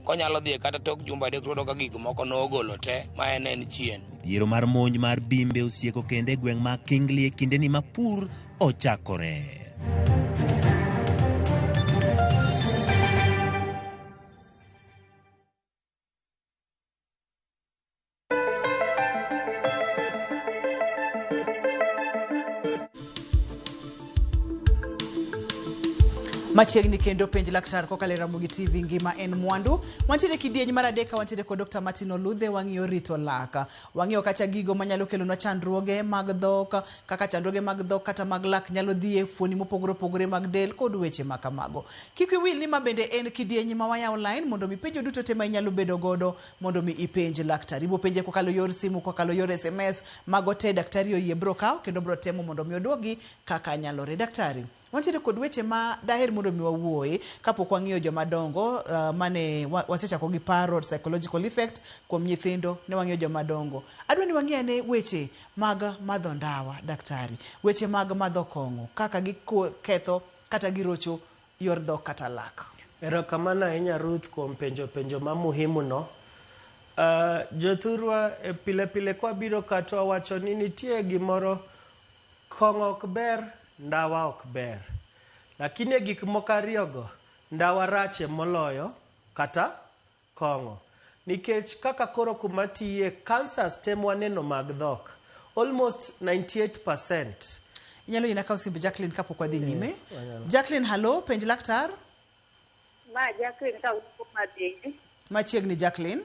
Konyalo dhi kata tok jumbe adek to oyudo ka gik moko nogolo te ma en chien. Midhiero mar monj mar bimbe osieko kendo e gweng' ma Kingli e kindeni ma pur ochakore. Machiegni kendo penj laktar kokalo e Ramogi TV ngima en mwandu. Wantiere kidieny mar adek ka wantiere kod Dr. Martin Oludhe wang'iyo rito lak. Wang'iyo kacha gigo manyalo kelonwa chandruoge mag dhok, kaka chandruoge mag dhok kata mag lak nyalo dhi e fuoni mopogore opogore mag del kod weche ma kamago. Kik iwil ni ma bende en kidieny ma wayawo line mondo mi penjo duto te ma inyalo bedo godo mondo mi ipenj laktar. Ibo penje kokalo yor simu, kokalo yor SMS, mago te daktari oyie bro kawo kendo bro temo mondo mi oduogi kaka nyalore. Daktari, wantiere kod weche ma daher mondo mi wawuoye kapok wang'iyo joma dongo mane wasechako gi paro psychological effect kuom nyithindo ne wang'iyo joma dongo. Adwa ni wang'i ane weche mag madho ndawa daktari, weche mag madho kong'o kaka giketho kata girocho yor dhok kata lak. Erokamano ahinya Ruth kuom penjo penjo ma muhimu no. Jothurwa pile pile kwabiro ka to wawacho ni nitie gimoro kong'o ok ber, ndawa ok ber. Lakini e gik moko ariyogo, ndawa rache moloyo kata kong'o. Nikech kaka koro kuma tiye, cancers te mwaneno mag dhok, almost 98%. Inyalo yiena kawo simb Jacqueline kapok wadhi nyime. Wanyalo. Jacqueline, hallo, penj laktar. Ma Jacqueline kawuok Madhenge. Machiegni Jacqueline.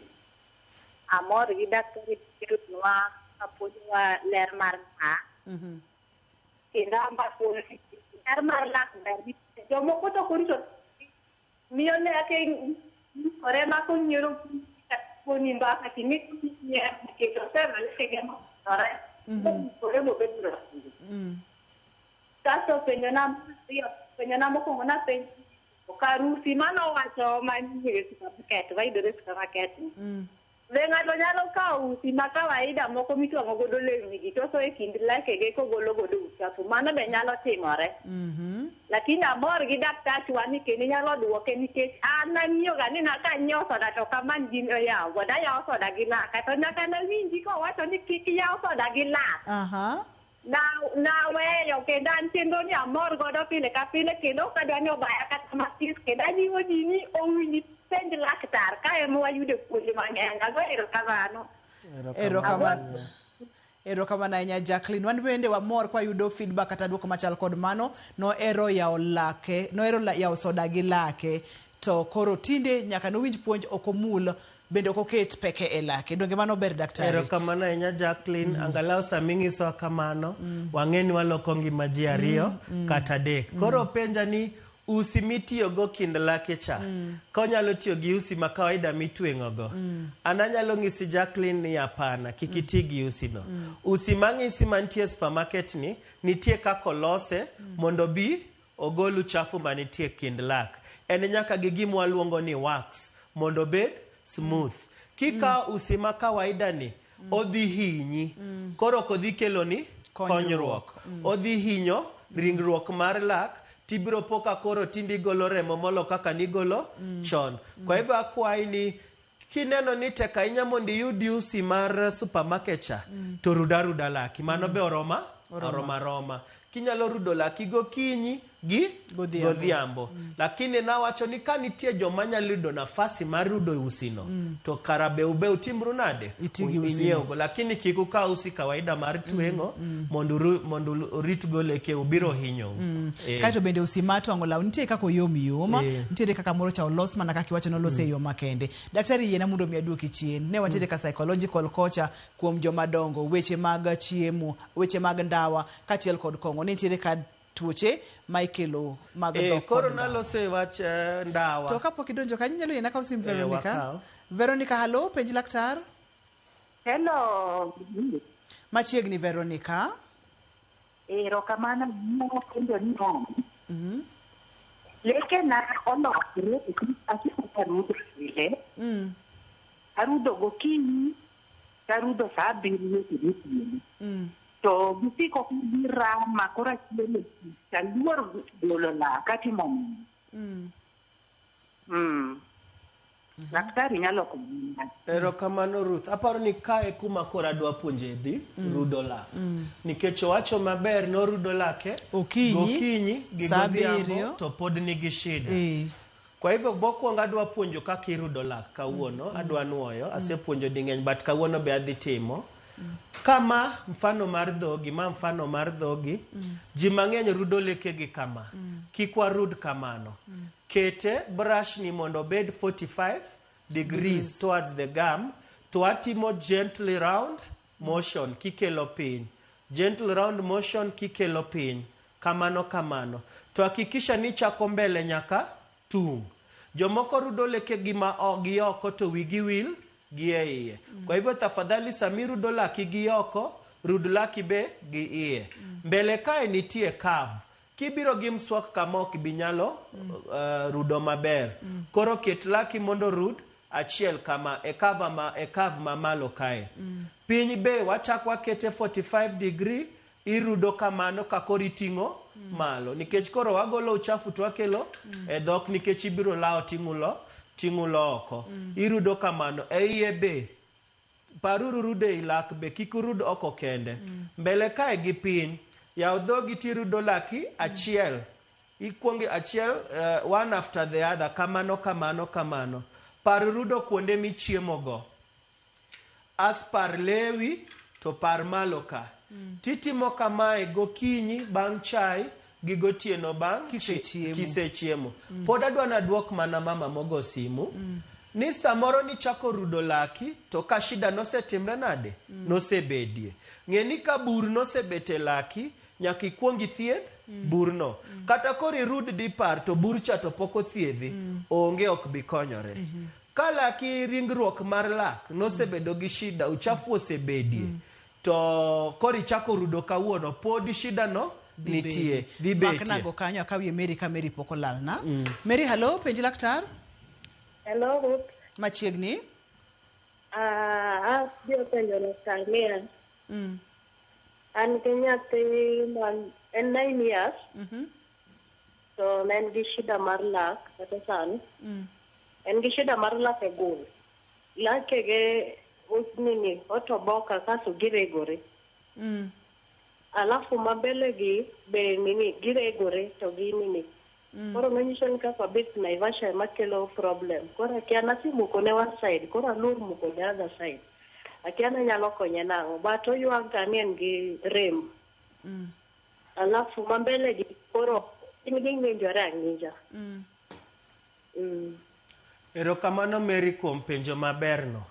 Amor gi daktari kelonwa kapuonjowa ler mar lak. Kendo ambako ler mar lak ber nikech jomoko to ok orito miyo leke ore ma konyiero koni mbaka ting'e nyiero nikech oseno lekege mokethore. Ore mobedo rateng. Kasto penjona mar ariyo, penjona mokwongo napenjo karusi manowacho manie supermarket, wayudore e supermarket ni. Be ng'ato nyalo kawo usi ma kawaida moko mitwang'o godo lewni gi toso e kind lekege kogolo godo uchafu. Mano be nyalo timore. Lakini amor gi daktachwa ni kendo inyalo duoke nikech an nang'iyo ga ni kanyiewo soda to ok amany gima oyawo godo. Ayawo soda gi laka to nyaka nawinji kowacho ni kik iyaw soda gi lak. Naweyo kendo an chenro ni amor godo pile ka pile kendo ok adwa ni obaya kata matis kendo ajiwo ji ni owinj penj laktar ka ema wayude puonj mang'eny. Ago erokamano. Erokamano. Erokamano ahinya Jacqueline. Wan bende wamor kwayudo feedback kata duoko machal kod mano. Nohero yawo lake, nohero yawo soda gi lake. To koro tinde nyaka nowinj puonj ok omul bende ok oket peke e lake. Donge mano ber daktari? Erokamano ahinya Jacqueline. Angalau sama ing'isowa kamano, wang'e ni waloko ngima ji ariyo kata adek. Koro penja ni usi mitiyogo kind lake cha, ka onyalo tiyo gi usi ma kawaida mitweng'o go. An anyalo ng'isi Jacqueline ni hapana, kik iti gi usi no. Usi mang'isi mantie e supermarket ni, nitie kaka olose mondo bi ogol uchafu manitie kind lak. En nyaka gi gima waluongo ni wax mondo obed smooth. Kikawo usi ma kawaida ni, odhi hinyi. Koro ok odhi keloni konyruok. Odhi hinyo ringruok mar lak tibiro po ka koro tinde igolo remo molo kaka nigolo chon. Kwa hivyo akwayi ni kineno ni tek ahinya mondo iyud usi mar supermarket cha, to rud aruda laki. Mano be oroma Oroma. oroma roma. Kinyalo rudo laki gokinyi gi Godhiambo. godhiambo. Lakini nawacho ni ka nitie joma nyalo yudo nafasi mar rudo usi no, to kara be ube utimru nade? Iti gi usi no. Inyiewgo. Lakini kik ukaw usi kawaida mar tweng'o mondo uritgo lekeu biro hinyou. Kaeto bende usi mar twang'o law nitie kaka oyom yom, nitiere kaka moro cha olos mana kaka iwacho nolose e yo makende. Daktari yiena mondo mi aduoki chien. Ne wantiere ka psychological kocha kuom joma dongo, weche mag chiemo, weche mag ndawa kaachiel kod kong'o. Ne nitiere ka tuoche ma ikelo mag dhok Koro kod ndawa. naloso e wach ndawa. To kapok idonjo kanyo inyalo yiena kawo simb Veronica. Wakaw. Veronica, hallo, penj laktar. Hello. Machiegni Veronica. Erokamano penjo ni lekena olokre asiko karudho pile. Arudho gokinyi, tarudho sa 7 to gotieno. To gisiko ka girama koro achiel e tich aluor golo laka timo nang'o? Daktari nyalo konya. Erokamano Ruth. Aparo ni kae kuma koro adwa puonje dhi rudo lak. Nikech owacho maber norudo lake Okinyi, gokinyi gi saa godhiambo abiriyo. to pod nigi shida. Kwa hivyo mokwongo adwa puonjo kaka irudo lak kawuono, adwa nuoyo, asepuonjo ding'eny but kawuono be adhi timo. Kama mfano mar dhogi, ma mfano mar dhogi, ji mang'eny rudo lekegi kama. Kik warud kamano. Kete brush ni mondo obed 45 degrees towards the gum to atimo gently round motion kikelo piny. Gentle round motion kikelo piny. Kamano kamano. To hakikisha ni chako mbele nyaka tung'. Jomoko rudo lekegi ma gi oko to wigi wil gi e iye. Kwa hivyo tafadhali sami rudo laki gi oko, rud laki be gi iye. Mbele kae nitie curve. Kibiro gi mswak kama ok bi nyalo rudo maber. Koro ket laki mondo rud achiel kama e curve ma e curve mamalo kae. Piny be wachak wakete 45 degree irudo kamano ka koro iting'o malo nikech koro wagolo uchafu to wakelo e dhok nikech ibiro lawo ting'ulo ting'ulo oko. Irudo kamano e iye be paruru rudo ei lak be kik urud oko kende. Mbele kae gi piny yaw dhogi tirudo laki achiel ikuongo achiel one after the other kamano kamano kamano. Par rudo kuonde michiemo go. As par lewi to par malo ka. Titimo kamae gokinyi bang' chai gi gotieno bang' Kisechiemo. Kisechiemo. Pod adwa naduok mana mama mogo simu. Ni samoro nichako rudo laki to ka shida nosetimre nade? Nosebedie. Ng'e ni ka bur nosebet e laki, nyaka ikuong ithiedh burno. Kata koro irud dipar to bur cha to pok othiedhi, onge ok bi konyore. Ka laki ringruok mar lak nosebedo gi shida, uchafu osebedie, to koro ichako rudo kawuono, pod shida no nitie, dhi Mak betie. nago kanyo akawie Mary ka Mary pok olalna. Mary, hello, penj laktar. Hello, Ruth. Machiegni. Ah, abiro penjo laktar niya. An gi nyathi ma en 9 years to ne en gi shida mar lak kata sani. En gi shida mar lak e gul. Lakege nini otoboka kasto giregore. Alafu mabele gi be nini giregore to gi nini. Koro manyiso ni kaka bet Naivasha ema kelo problem. Koro akia nasemuko ne one side, koro aluor muko the other side. Akia nanyalo konye nang'o, but oywak ga ni en gi rem. Alafu mambele gi koro gin ging'injore ang'inja. Erokamano Mary kuom penjo maberno.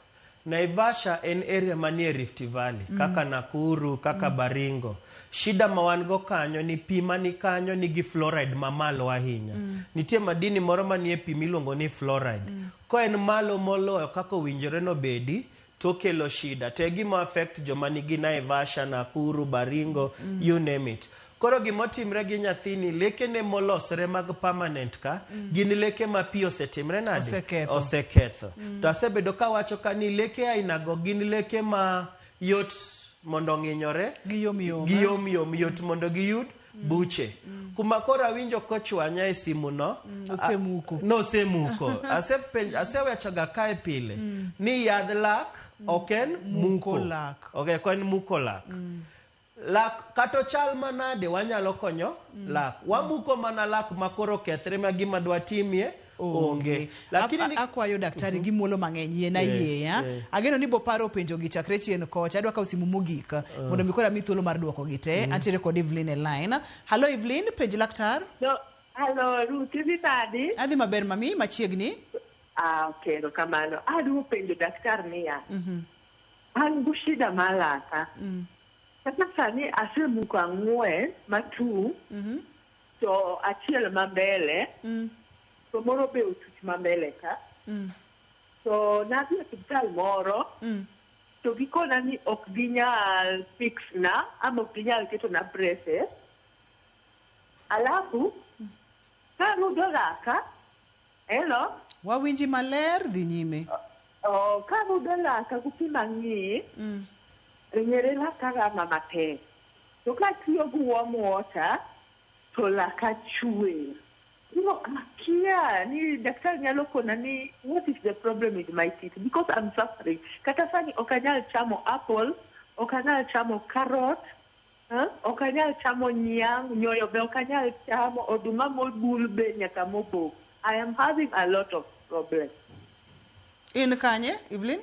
Naivasha en area manie Rift Valley, kaka Nakuru, kaka Baringo. Shida ma wan go kanyo ni pi mani kanyo nigi fluoride mamalo ahinya. Nitie madini moro manie pi miluongo ni fluoride. Ka en malo moloyo kaka owinjore nobedi, to kelo shida. To e gima affect joma nigi Naivasha, Nakuru, Baringo, you name it. Koro gimotimre gi nyathini, lekene molosre mag permanent ka, gin leke ma pi osetimre nade? Oseketho. Oseketho. To asebedo kawacho ka ni leke ainago gin leke ma yot mondo ong'inyore. Giyom yom. Giyom yom, yot mondo giyud buche. Kuma koro awinjo kochwanya e simu no. Osemuko. Nosemuko. Asepenj, asewachoga kae pile ni yadh lak ok en muko. Lak. Ok, ok en muko lak. Lak kata ochal manade wanyalo konyo lak. Wamuko mana lak ma koro kethre ma gima dwa timie onge. Lakini Akwayo daktari gi muolo mang'eny yiena yie. Ageno ni boparo penjo gi chakre chien kocha. Adwa kawo simu mogik mondo mi koro ami thuolo mar duoko gi te. Antiere kod Evelyn e line. Hello Evelyn, penj laktar. No, hello Ruth, idhi nadi? Adhi maber mami, machiegni. Ah, okay, erokamano. Adwa penjo daktar niya. An gi shida mar laka. Kata sani asemuko ang'wen matung' to achiel ma mbele to moro be otuch ma mbele ka. To nadhi e osiptal moro to gikona ni ok ginyal fix na ama ok ginyal keto na braces. Alafu karudo laka, hello? Wawinji maler, dhi nyime. Oh, karudo laka gi pi mang'ich, ng'ere laka rama matek. To katiyo gi warm water, to laka chwer. Koro akia ni daktari nyalo kona ni what is the problem with my teeth because I'm suffering. Kata sani ok anyal chamo apple, ok anyal chamo carrot, huh? Ok anyal chamo niang', nyoyo be ok anyal chamo, oduma mobul be nyaka mobok. I am having a lot of problems. In kanye, Evelyn?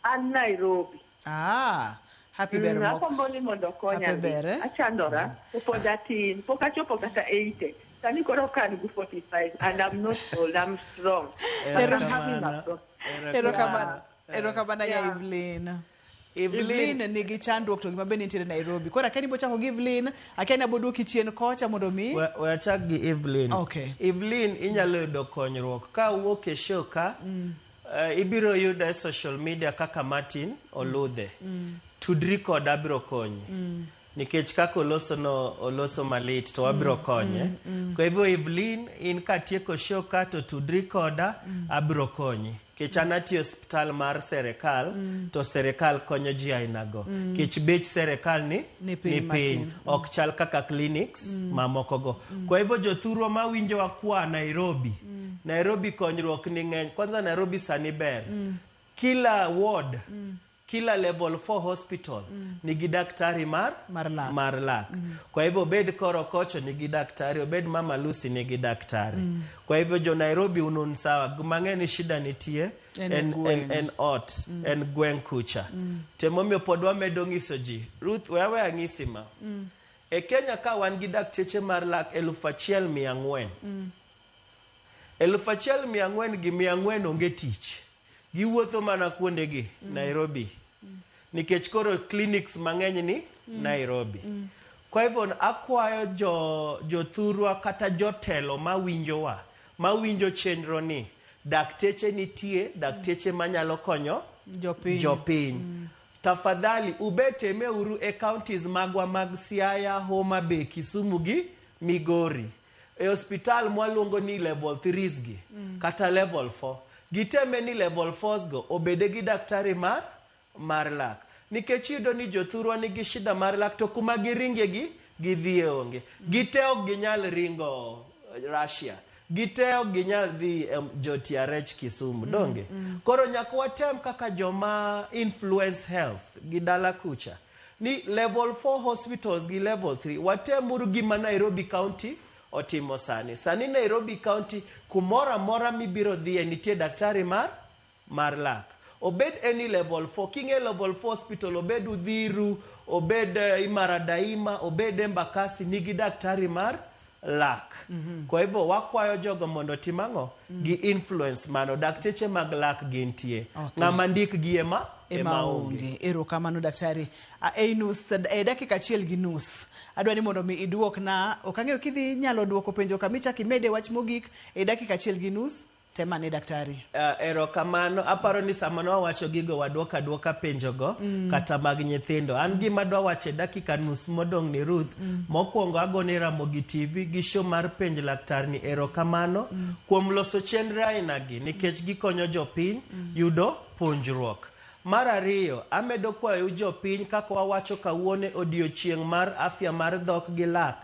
An Nairobi. Ah, happy ber mok. Agombo ni mondo okonya. Happy ber, eh? Achandora, to pod atin, pok achopo kata 80. Sani koro ka an gi 45 and I'm not old, I'm strong. But I'm having a problem. Erokamano. Erokamano ya Evelyn. Evelyn. Evelyn nigi chandruok to gima be nitiere Nairobi. Koro akia ni bochako gi Evelyn, akia ni aboduoki chien kocha mondo mi. We achak gi Evelyn. Okay. Evelyn inyalo yudo konyruok ka wuok e show ka ibiro yuda e social media kaka Martin Oludhe. Tudri koda abiro konyi. Nikech kaka oloso no oloso malit to wabiro konye. Kwa hivyo Evelyn in katieko show ka to tudri koda abiro konyi. Nikech an atiyo e osiptal mar serikal to serikal konyo ji ainago. Nikech bech serikal ni Ni piny matin. Ok chal kaka clinics mamoko go. Kwa hivyo jothurwa mawinjowa kwa Nairobi. Nairobi konyruok ni ng'eny. Kwanza Nairobi sani ber. Kila ward Kila level 4 hospital nigi daktari mar lak. Mar lak. Kwa hivyo obed Korokocho nigi daktari, obed Mama Lucy nigi daktari. Kwa hivyo jo Nairobi unun sawa, mang'eny shida nitie En e en, en, gweng'. en ot, en gweng' kucha. Temomiyo pod wamedo ng'iso ji. Ruth, we awe ang'isi ma. E Kenya ka wan gi dakteche mar lak 1400. 1400 gi 400 onge tich. Giwuotho mana kuondegi Nairobi. Nikech koro clinics mang'eny ni Nairobi. Kwa hivyo akwayo jo jothurwa kata jotelo mawinjowa, mawinjo chenro ni, dakteche nitie, dakteche manyalo konyo Jopiny. jopiny. Tafadhali ubetemeuru e counties magwa mag Siaya, Homa Bay, Kisumu gi Migori. E hospital mwaluongo ni level 3s gi, kata level 4. Giteme ni level 4s go obede gi daktari mar lak. Nikech iyudo ni jothurwa nigi shida mar lak to kuma giringe gi gidhie onge. Gite ok ginyal ringo Russia. Gite ok ginyal dhi Jotiarech Kisumu, donge? Koro nyaka watem kaka joma influence health gi dala kucha. Ni level 4 hospitals gi level 3 watemuru gima Nairobi County otimo sani. Sani Nairobi County kumoro amora mibiro dhiye nitie daktari mar lak. Obed any level 4, king'e level 4 hospital, obed Uthiru, obed Imara Daima, obed Embakasi, nigi daktari mar lak. Kwa hivyo wakwayo jogo mondo otim ang'o? Gi influence mano, dakteche mag lak gintie. Okay. Ng'ama ndik gi ema ema onge. Erokamano daktari. E nus, e dakika 1.5 adwa ni mondo mi iduokna, ok ang'eyo kidhi nyalo duoko penjo kamichak imede wach mogik e dakika 1.5, temane daktari. Erokamano, aparo ni sama nwawacho gigo waduoko aduoka penjogo kata mag nyithindo. An gima adwa wacho e dakika nus modong' ni Ruth, mokwongo agone Ramogi TV gi show mar penj laktar ni erokamano kuom loso chenro aina gi nikech gikonyo jopiny yudo puonjruok. Mar ariyo, amedo kwayou jopiny kaka wawacho kawuono e odiochieng' mar afya mar dhok gi lak,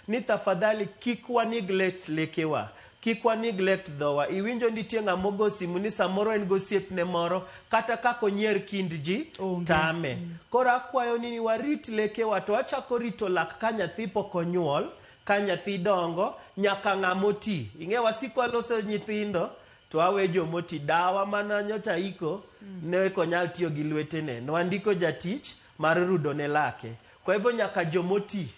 ni tafadhali kik wa neglect lekewa. Kik wa neglect dhowa. Iwinjo nitie ng'ama ogo simu ni samoro en gosiepne moro kata kaka onyier kind ji tame. Koro akwayo ni warit lekewa to wachako rito lak ka nyathi pok onyuol, ka nyathi dongo, nyaka ng'ama oti. Ing'e wasiko waloso nyithindo to awe jomoti. Dawa mana nyocha iko ne ok onyal tiyo gi lwetene. Nwandiko jatich mar rudo ne lake. Kwa hivyo nyaka jomoti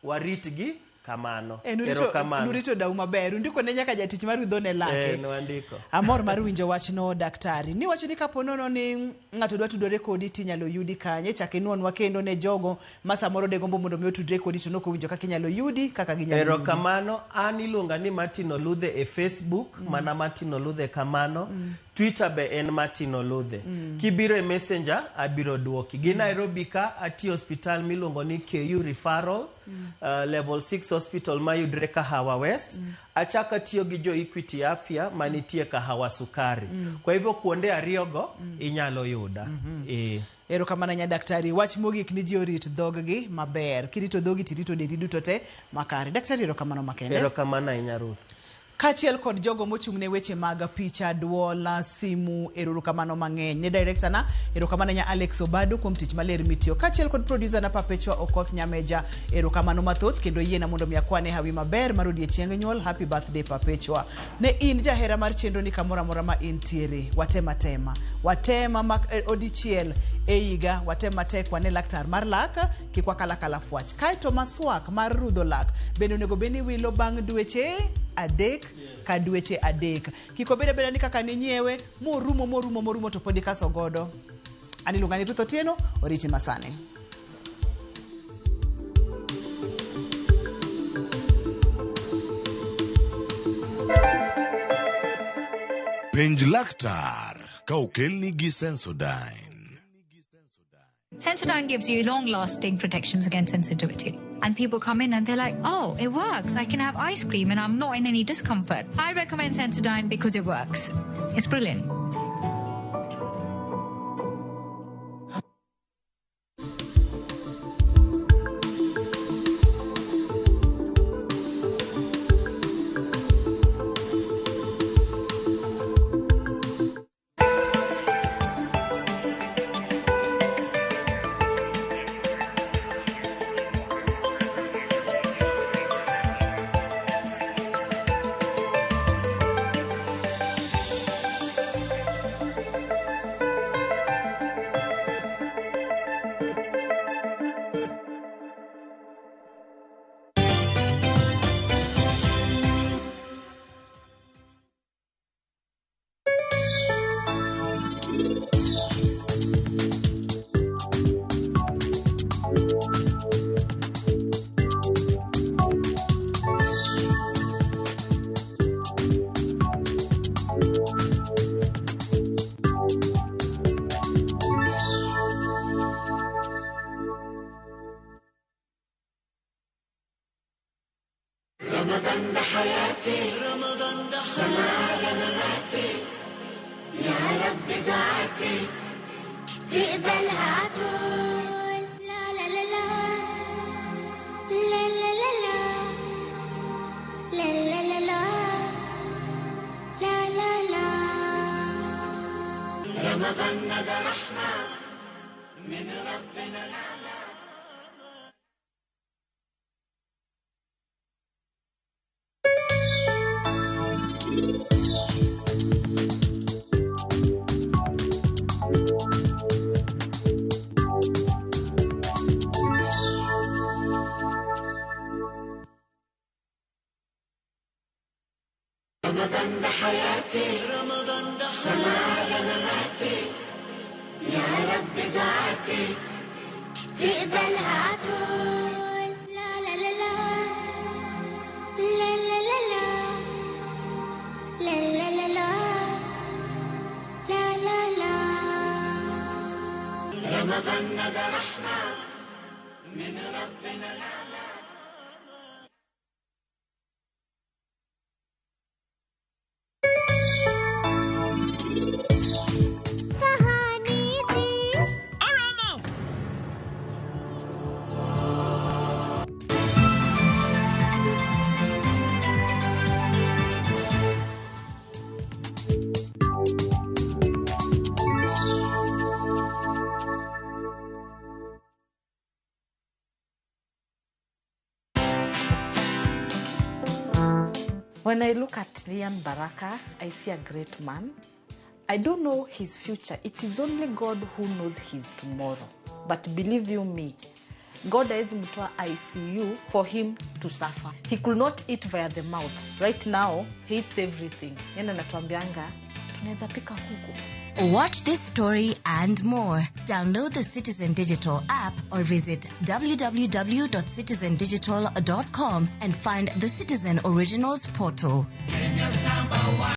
waritgi kamano. Erokamano. Nurito dau maber, undiko ne nyaka jatich mar rudho ne lake. Nwandiko. Amor mar winjo wachno daktari. Niwacho ni kapo nono ni ng'ato dwa tudore kodi tinyalo yudi kanye, chak inuonwa kendo ne jogo ma samoro degombo mondo mi otudre kodi to nok owinjo kaka inyalo yudi, kaka ginyalo yudi. Erokamano, an iluonga ni Martin Oludhe e Facebook, mana Martin Oludhe kamano. Twitter be en Martin Oludhe. Kibiro e Messenger, abiro duoki. Gi Nairobi ka, atiyo hospital miluongo ni KU Referral, level 6 hospital mayudre Kahawa West. Achako atiyo gi jo Equity Afya manitie Kahawa Sukari. Kwa hivyo kuonde ariyogo inyalo yuda. Erokamano nya daktari. Wach mogik ni ji orit dhoggi maber. Kirito dhogi tirito dendi duto te makare. Daktari, erokamano makende. Erokamano ahinya Ruth. Kaachiel kod jogo mochung' ne weche mag picha, duol, simu, erokamano mang'eny. Ne director na, erokamano nya Alex Obado kuom tich maler mitiyo. Kaachiel kod producer na Perpetua Okoth Nyameja, erokamano mathoth kendo yiena mondo mi akwane hawi maber mar odiechieng nyuol. Happy birthday Perpetua. Ne in jahera mar chenro ni kamoro amora ma intiere, watema tema. Watema mak odiechiel e higa, watema tek wane laktar mar lak, kik wakala kala fwach. Kaeto maswak mar rudho lak, bende onego bed ni wilo bang' dweche 3 ka dweche 3. Kik obed abeda ni kaka ninyiewe, morumo morumo morumo to pod ikaso godo. An iluonga ni Ruth Otieno, oriti masani. Penj laktar ka okelni gi Sensodyne. Sensodyne gives you long-lasting protections against sensitivity. And people come in and they're like, oh, it works. I can have ice cream and I'm not in any discomfort. I recommend Sensodyne because it works. It's brilliant. رمضان ده حياتي، رمضان ده على مماتي، يا رب دعاتي تقبلها عطول. لا لا لا لا لا لا لا لا لا لا لا لا لا لا. رمضان ده رحمة من ربنا نعمة. رمضان ده حياتي، رمضان ده على مماتي، يا رب دعاتي تقبلها عطول. لا لا لا لا لا لا لا لا لا لا لا لا لا لا. رمضان ده رحمة من ربنا نعمة. When I look at Lian Baraka, I see a great man. I don't know his future. It is only God who knows his tomorrow. But believe you me, God hawezi mtoa ICU for him to suffer. He could not eat via the mouth. Right now, he eats everything. Yeye anatuambianga, tunaweza pika kuku. Watch this story and more. Download the Citizen Digital app or visit www.citizendigital.com and find the Citizen Originals portal. Kenya's number one.